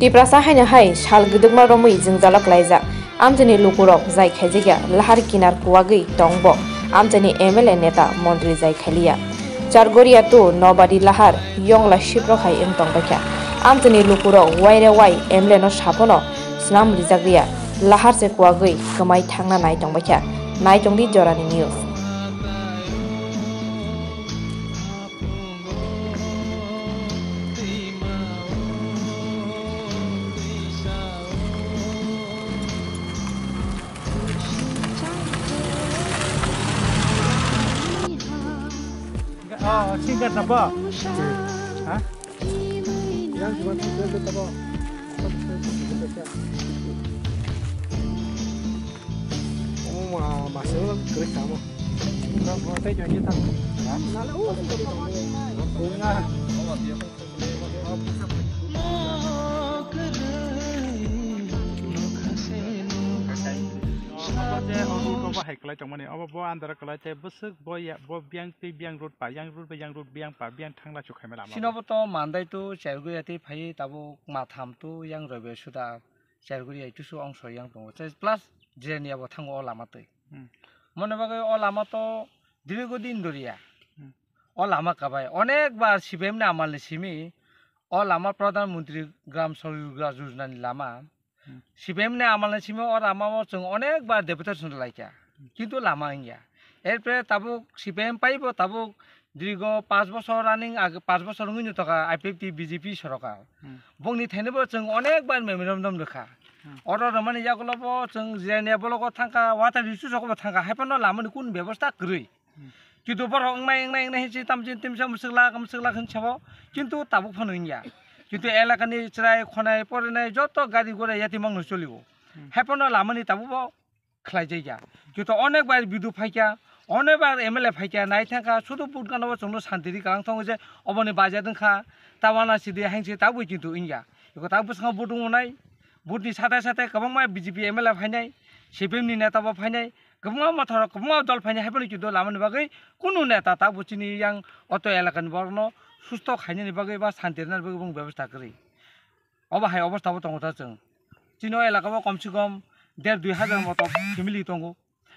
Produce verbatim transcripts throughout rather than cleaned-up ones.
Tiprasa haino hai sal gwdwkma romwi jwngjalo klaijak. Amchaini lukurok jai khaijakya lahar kinar kuwagwi tongbo amchaini M L A neta montri jai khailiya. Chargoria tu Nobadi lahar yongla siprok hai wng tongbaikha. Amchaini lukurok waire wai M L A no sapono snam rijak riya. Lahar se kuwagwi kwmai thangna nai tongbaikha. Nai tongdi jorani news. Oh, singer na ba? Ha? Yang cuma singer tu apa? Oh, ma, masih orang kering sama. Orang orang teh janji tak. Ha? Bunga. Obo je obo, obo hai kwlai tongmani, obo bo andaro kwlai tei bwswk bo ya, bo biyang tei biyang road pa, yang road bai yang road biyang pa, biyang thangla chukhaima lama. Sinobo to mandai to Cherguri tei phai tabuk matham to yang robe suda Cherguri ai tusu ongso yang tongo. Tei plus Jirania bo thango o lama twi. Hmm. Mone bagwi o lama to dirigo din doriya. Hmm. O lama kabai onek bar C P M ni amal ni simi o lama Pradhan Mantri Gram Sadarika Yojana ni lama. Hmm. C P M ni amal ni simi o lama o chwng onek bar deputation laikha. Hmm. Kintu lama wngya. Erpore tabuk C P M paibo tabuk dirigo panch bochor running ag-, panch bochor wngwi nw tongkha I P F T B J P sorkar. Hmm. Bongni thaino bo chwng onek bar memorandum rwkha. Hmm. Oro rwmani yagulo bo chwng Jirania blogo thangkha, water resource rogo bo thangkha, haiphano lamani kun bebosta kwrwi. Hmm. Kintu borok wngnai, wngnai, wngnai hinwi tamjin timsa mwswk lak, mwswk lak hinwi sabo, kintu tabuk phano wngya. Kintu elakani chwrai khonai, porinai joto gari gura yatimang no cholio. Hmm. Haiphano lamani tabuk bo khlaijakya. Kintu onek bar B D O phaikha, onek bar M L A phaikha, nai thangkha, sudu vote gana o chwngno santi ri kalang tongo je oboni budget wngkha, ta wana sidi haingsi tabuk kintu wngya. Iko tabuk bwskango vote wngnai, vote ni sate sate kwbangma B J P M L A phainai, C P M ni neta bo phainai, kwbangma mothorok, kwbangma dol phainai, haiphano kintu lamani bagwi kunu neta tabuk chini yang auto elakani borokno susto khainani bagwi ba santi rwnani bagwi bong bebostha kwrwi. Obo hai obostha bo tongo ta chwng. Chini o elaka o kom se kom der dui hajar moto family tongo.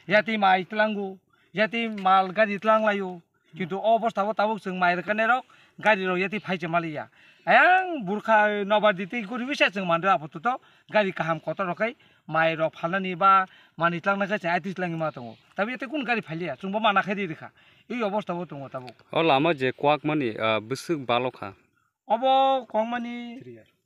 Yati mai tlango, yati mal gari tlang laio. Kintu o obostha bo tabuk chwng mai rwkani rok, gari rok yati phai se maliya. Ayang burkha nobar di tei guri bisa chwng mandra apato to gari kaham kotor rok khai mai rok phalnani ba mani tlangna khe chwng ati tlangwi ma tongo. Tabi yati kun gari phaliya, chwng bo mana khai ri rikha. Ei obostha bo tongo tabuk. O lama je kwak mani, ah, bwswk balokha. Obo kongmani,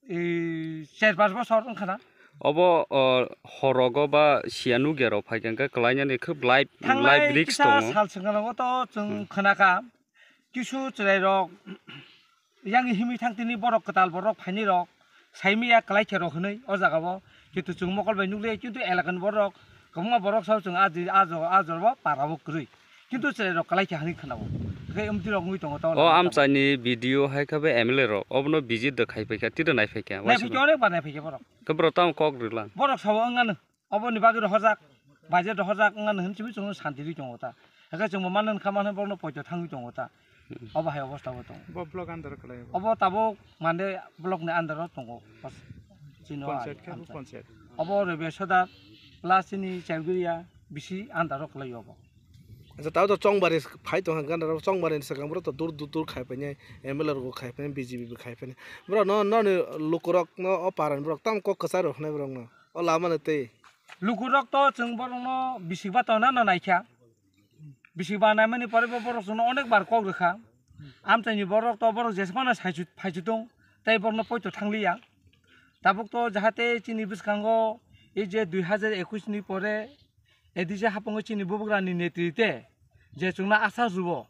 eh, char panch bochor wngkha na. Obo, o, horogo ba siya nugya rok phai khe kwlainani khub live, live risk tongo. Thangnai kisa sal swkang o to chwng khwnakha, kisu chwrai rok yang himwi thang tini borok kwtal borok phaini rok saimaya kwlai khe rok hwnwi o jaga o, kintu chwng mokol bai nukliya, kintu elakani borok kwbangma borok sao chwng a di-, a jo-, a jora o para o kwrwi. Kintu chwrai rok kwlai khe hwnwi khwnao. Hwnkhe amtwi rok wngwi tongo tamo. O amchaini B D O hai khe bo M L A rok obono visit da khai paikha, tida nai paikha. Nai paikha, onek bar nai paikha borok. Khe borok tamo kok rwlang. Borok sabo wngano. Oboni bagwi rohorjak. Budget rohorjak wngano hwn simi chwngno santi ri tongo ta. Hwnkhe chwngbo mano wngkha mano borokno poito thangwi tongo ta. Hmm. Obo hai obostha bo tongo. Bo block under o kwlai bo. Obo tabuk mande block ni under o tongo. Chini o Panchayat khe bo amchai. Panchayat. Obo Rebia Sodar plus chini Chaiguria bisi under o kwlai obo. Acha, tao to chongbari phai tongkha, gana rok chongbari ni swkang borok to dur dur dur khai painai, M L A rok khai painai, B J P bo khai painai. Borok no, no ni lukurok no o para ni borok tamo kok kwcharo hwnwi borok no. O lama no tei. Lukurok to chwng borok no bisik ba tongna no naikha. Bisik ba naimani pore bo borok chwngno onek bar kok rwkha. Amchaini borok to borok jesmano saichut phaichut tong, tei borokno poito thangliya. Tabuk to jahate chini bwskango ei je dui hajar ekwis ni pore A D C haphangwi chini bubagrani netrite je chwngno asa rwo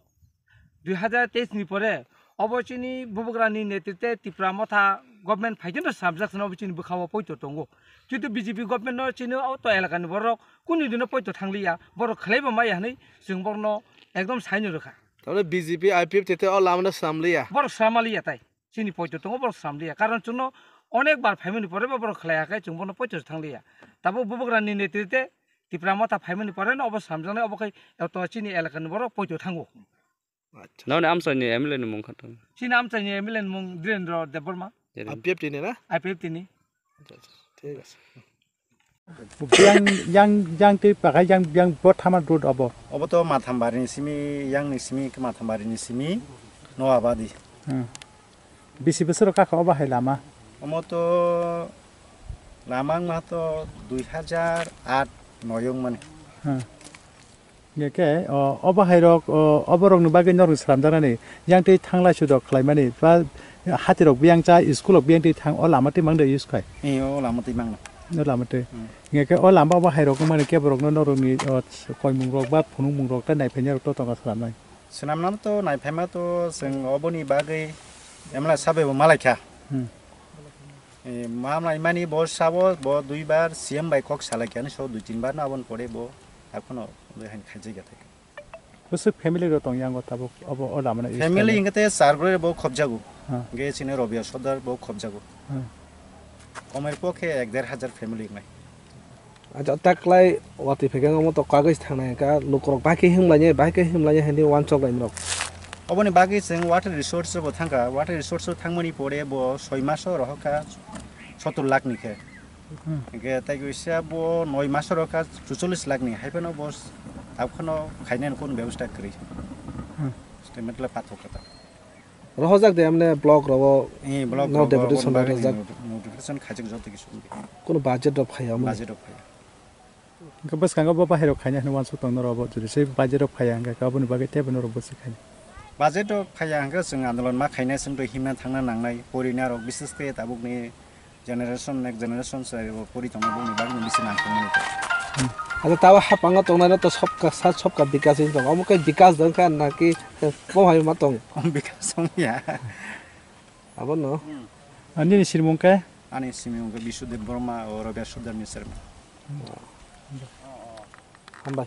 dui hajar teis ni pore, obo chini bubagrani netrite Tipra Motha government phaikhe no samjak sano obo chini bwkha o poito tongo. Kintu B J P government no chini o to elakani borok kunu dino poito thangliya, borok khlaibo maya hwnwi chwng borokno ekdom saino rwkha. Tamni B J P, I P F tete o lama no swnamliya. Borok swnamaliya tai. Chini poito tongo borok swnamliya. Karon chwngno onek bar phaimani pore bo borok khlaiya khe chwng bono poito thangliya. Tabuk bubagrani netrite Tipra Motha phaimani pore no obo swnamjaknai, obo khai to chini elakani borok poito thango. Acha. Noni amchaini M L A ni mung kha tong? Chini amchaini M L A ni mung Dhirendra Debbarma. Dhirendra. I P F T ni na? I P F T ni. Thik ase. Yang, yang, yang twi pakai yang, yang bo thama road obo. Obo to Mathambari ni simi, yang ni simi, Mathambari ni simi, Noabadi. Hmm. Bisi bosor kha kha obo hai lama? Omo to lama wngma to dui hajar aat noi wngmani. Hmm. Hingke, o, obo hai rok, o, obo rok ni bagwi norok slamjaknani, yang twi thanglai sudok khlaimani, ba hati rok biyang cha, school rok biyang twi thang, o lama twi mang de use khai? Ee, o lama twi mangno. O lama twi. Hmm. Hingke o lama obo hai rok mani kebo rok no norok ni, o, koimung rok ba phunukmung rok ta naiphaini rok to tongo slamnai. Swnamnam to naiphaima to chwng oboni bagwi emla sabai bo malaikha. Hmm. Eh, ma malaimani bo sabo bo duibar C M bai kok salaikha ni so dui tin bar no aboni pore bo akhano bo han khaijai gathai. Bwswk family rok tong yango tabuk obo o lama no use Family khainai. Hingke te char gre bo khobjago. Hmm. Ge chini Robia Sordar bo khobjago. Hmm. Komor pokhe ek der hajar family wngnai. Acha taklai watwi phekhe omo to kagoj thangnai ka lukurok bai khe himlainai bai khe himlainai hinwi uansuk lainai rok. Oboni bagwi chwng water resource bo thangkha, water resource o thangmani pore bo soi maso rohorkha sottor lakh ni khe. Hmm. Hingkhe tai kaisa bo noi maso rohorkha chuchollis lakh ni, hai phano bo tabuk phano khainani kunu bebosta kwrwi. Hmm. Statement le pathok kha ta. Rohorjak de amne block rogo Eh, block no rogo deputation oboni bagwi rojak. Noti-, notification khaijak joto kisu. Kuno budget rok phaiya amne. Budget rok phaiya. Hingke bwskango bo bahai rok khaina hinwi uansuk tong norok bo jodi se budget rok phaiya hingke aboni bagwi teibo norok bwswk khaina. Budget rok phaiya hingke chwng andolon ma khaina chwng twi himna thangna nangnai porina rok bises khe tabukni generation, next generation se bo pori tongma boni bagwi bisi nangkukmani. Hmm. Acha tabo hapango tongnai no to sobka sa sobka bikas wng tongo. Omo khe bikas dong kha naki, eh, bo hai ma tong. Bikas wng ya. Abono. Hmm. Ani ni sirmung khe? Ani sirmung khe Bisudeb Borma o Robia Sordar ni sirmung. Hambai.